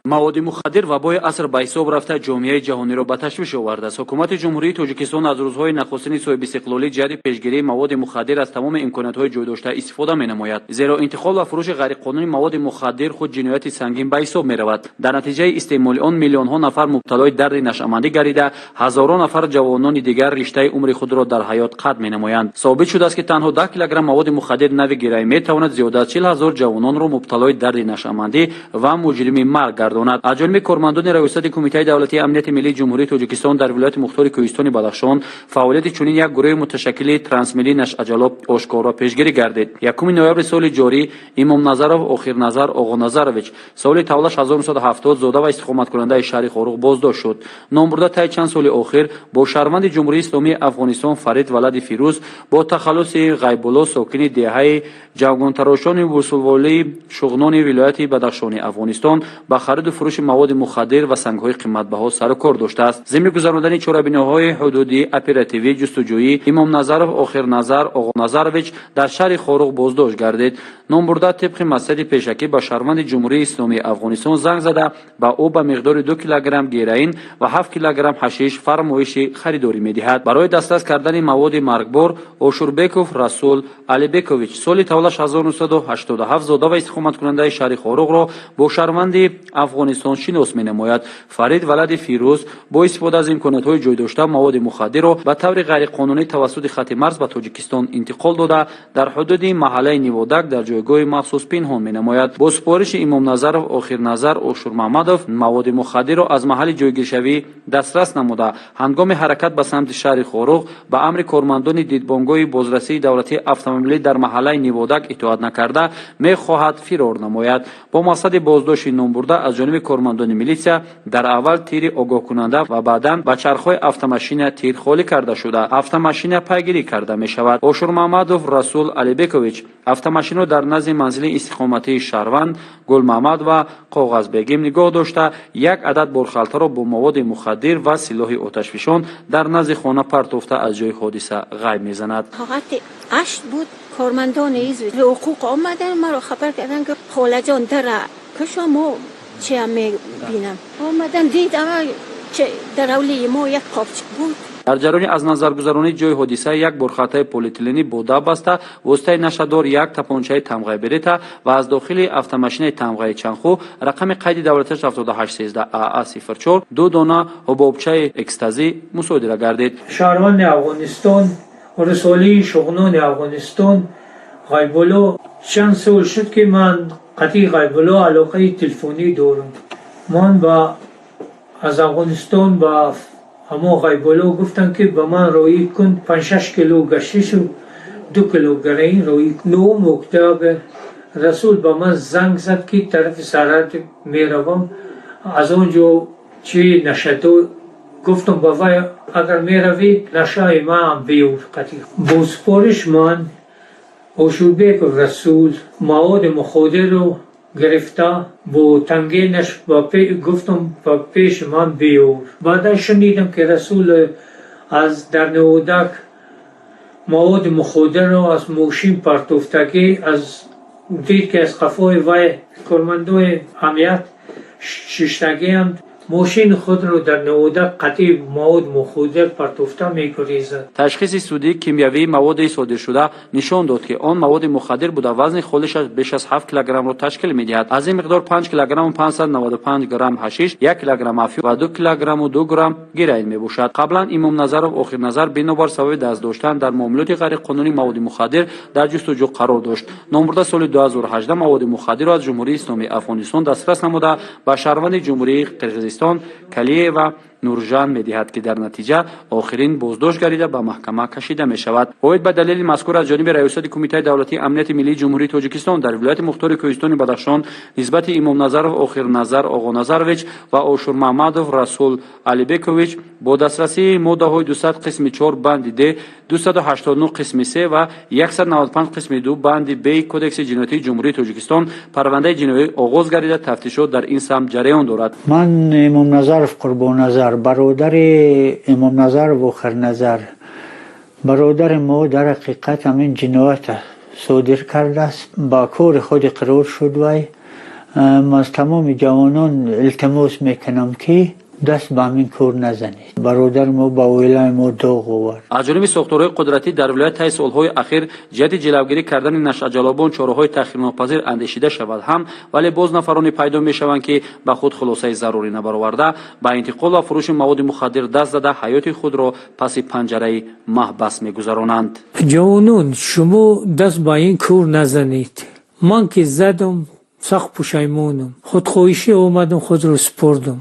Маводи мухаддир вабои аср ба ҳисоб рафта, ҷомеаи ҷаҳониро ба ташвиш овардааст. Ҳукумати Ҷумҳурии Тоҷикистон аз рӯзҳои нахустини соҳибистиқлолӣ ҷиҳати пешгирии маводи мухаддир аз тамоми имкониятҳои ҷойдошта истифода менамояд. Зеро интиқол ва фурӯши ғайриқонунии маводи мухаддир худ ҷинояти сангин ба ҳисоб меравад. Дар натиҷаи истеъмоли он миллионҳо нафар мубталои дарди нашъамандӣ гардида, ҳазорон нафар ҷавонони дигар риштаи умри худро дар ҳаёт қатъ менамоянд. Собит шудааст, ки танҳо 10 килограмм маводи мухаддир нави героин метавонад зиёда аз 40 000 ҷавононро мубталои дарди нашъамандӣ ва муҷрими марг гардонад. Аз ҷониби кормандони Раёсати Кумитаи давлатии амнияти миллии Ҷумҳурии Тоҷикистон дар вилояти мухтори Кӯҳистони Бадахшон фаъолияти чунин як гурӯҳи муташаккили трансмиллии нашъаҷалоб ошкор ва пешгирӣ гардид. 1 ноябри соли ҷорӣ Имомназаров Охирназар Оғоназарович, соли таваллудаш 1970, зода ва истиқоматкунандаи шаҳри Хоруғ боздошт шуд. Номбурда таи чанд соли охир бо шаҳрванди Ҷумҳурии Исломии Афғонистон Фарид валади Фирӯз бо тахаллуси Ғайбулло, сокини деҳаи Ҷавгонтарошони вусулволии Шуғнони вилояти Бадахшони Афғонистон, ба хариду фурӯши маводи мухаддир ва сангҳои қиматбаҳо сару кор доштааст. Зимни гузарондани чорабиниҳои ҳудудӣ, оперативӣ, ҷустуҷӯӣ Имомназаров Охирназар Оғоназарович дар шаҳри Хоруғ боздошт гардид. Номбурда тибқи маслиҳати пешакӣ ба шаҳрванди Ҷумҳурии Исломии Афғонистон занг зада, ба ӯ ба миқдори 2 килограмм героин ва 7 килограмм ҳашиш фармоиши харидорӣ медиҳад. Барои дастрас кардани маводи маргбор Ошурбеков Расул Алибекович, соли таваллудаш 1987, зода ва истиқоматкунандаи шаҳри Хоруғро бо шаҳрванди Афғонистон шинос менамояд. Фарид валади Фирӯз бо истифода аз имкониятҳои ҷойдошта маводи мухаддирро ба таври ғайриқонунӣ тавассути хати марз ба Тоҷикистон интиқол дода, дар ҳудуди маҳаллаи Ниводак дар ҷойгоҳи махсус пинҳон менамояд. Бо супориши Имомназаров Охирназар Ошурмаҳмадов маводи мухаддирро аз маҳалли ҷойгиршавӣ дастрас намуда, ҳангоми ҳаракат ба самти шаҳри Хоруғ ба амри кормандони дидбонгоҳи бозрасии давлатии автомобилӣ дар маҳаллаи Ниводак итоат накарда, мехоҳад фирор намояд. Бо мақсади боздошти номбурда аз ҷониби кормандони милитсия дар аввал тири огоҳкунанда ва баъдан ба чархҳои автомашина тир холӣ карда шуда, автомашина пайгирӣ карда мешавад. Ошурмаҳмадов Расул Алибекович автомашинаро дар назди манзили истиқоматии шаҳрванд Гулмаҳмад ва Коғазбегим нигоҳ дошта, як адад борхалтаро бо маводи мухаддир ва силоҳи оташфишон дар назди хона партофта, аз ҷои ҳодиса ғайб мезанад. Соати 8 буд, кормандони ҳизби ҳуқуқ омадан, маро хабар карданд, ки холаҷон, дара кушо, мо чиам мебинам. Омадан, дидам, дар ҳавлии мо як қопчик буд. Дар ҷараёни аз назаргузаронии ҷои ҳодиса як борхалтаи полиэтиленӣ бо 10 баста воситаи нашъадор, як тапончаи тамғаи Берета ва аз дохили автомашинаи тамғаи Чанху рақами қайди давлатиаш 7813 аа 04 ду дона ҳубобчаи экстазӣ мусодира гардид. Шаҳрванди Афғонистон, рисолаи Шуғнони Афғонистон Ғайбулло, чанд сол шуд, ки ман қатъи Ғайбулло алоқаи телефонӣ дорам. Ман ба аз Афғонистон ба ҳамон Ғайбулло гуфтам, ки ба ман роӣ кун 5-6 кило гашишу 2 кило героин роӣ. 9 октябр Расул ба ман занг зад, ки тарафи сарҳад меравам, аз он ҷо чи нашадо. Гуфтам ба вай: агар меравӣ, нашаи ман биёр қатъи. Бо супориш ман Ошурбеков Расул маводи муходирро гирифта, бо тангенаш гуфтам, ба пеши ман биёр. Баъдан шунидам, ки Расул аз дар Ниводак маводи муходирро аз мошин партофтагӣ, аз дид, ки аз қафои вай кормандои амният шиштагианд, мошини худро дар Ниводак қатъи мавод муходир партофта, мегурезад. Ташхиси судии кимиёвии маводи содиршуда нишон дод, ки он маводи мухаддир буда, вазни холишаш беш аз 7 килограммро ташкил медиҳад. Аз ин миқдор 5 килограмму 595 грамм ҳашиш, 1 килограмм афюн ва 2 килограмму 2 грамм героин мебошад. Қаблан Имомназаров Охирназар бинобар сабаби даст доштан дар муомилоти ғайриқонунии маводи мухаддир дар ҷустуҷӯ қарор дошт. Номбурда соли 2018 маводи мухаддирро аз Ҷумҳурии Исломии Афғонистон дастрас намуда, ба шаҳрванди Ҷумҳурии Қирғизистон Калиева Нуржан медиҳад, ки дар натиҷа охирин боздошт гардида, ба маҳкама кашида мешавад. Оид ба далели мазкур аз ҷониби Раёсати Кумитаи давлатии амнияти миллии Ҷумҳурии Тоҷикистон дар вилояти мухтори Кӯҳистони Бадахшон нисбати Имомназаров Охирназар Оғоназарович ва Ошурмаҳмадов Расул Алибекович бо дастрасии моддаҳои 200 қисми 4 банди д, 289 қисми 3 ва 195 қисми 2 банди б Кодекси ҷиноятии Ҷумҳурии Тоҷикистон парвандаи ҷиноӣ оғоз гардида, тафтишот дар ин самт ҷараён дорад. Ман Имомназаров Қурбонназар, бародари Имомназаров Охирназар. Бародари мо дар ҳақиқат ҳамин ҷиноята содир кардааст, ба кори худ иқрор шуд. Вай Аз тамоми ҷавонон илтимос мекунам, ки даст ба ҳамин кор назанед. Бародари мо ба оилаи мо доғ овард. Аз ҷониби сохторҳои қудратӣ дар вилоят таи солҳои ахир ҷиҳати ҷилавгирӣ кардани нашъаҷаллобон чораҳои таъхирнопазир андешида шавад ҳам, вале боз нафароне пайдо мешаванд, ки ба худ хулосаи зарурӣ набароварда, ба интиқол ва фурӯши маводи мухаддир даст зада, ҳаёти худро паси панҷараи маҳбас мегузаронанд. Ҷавонон, шумо даст ба ин кор назанед. Ман ки задам, сахт пушаймонам. Худхоҳишӣ омадам, худро супурдам.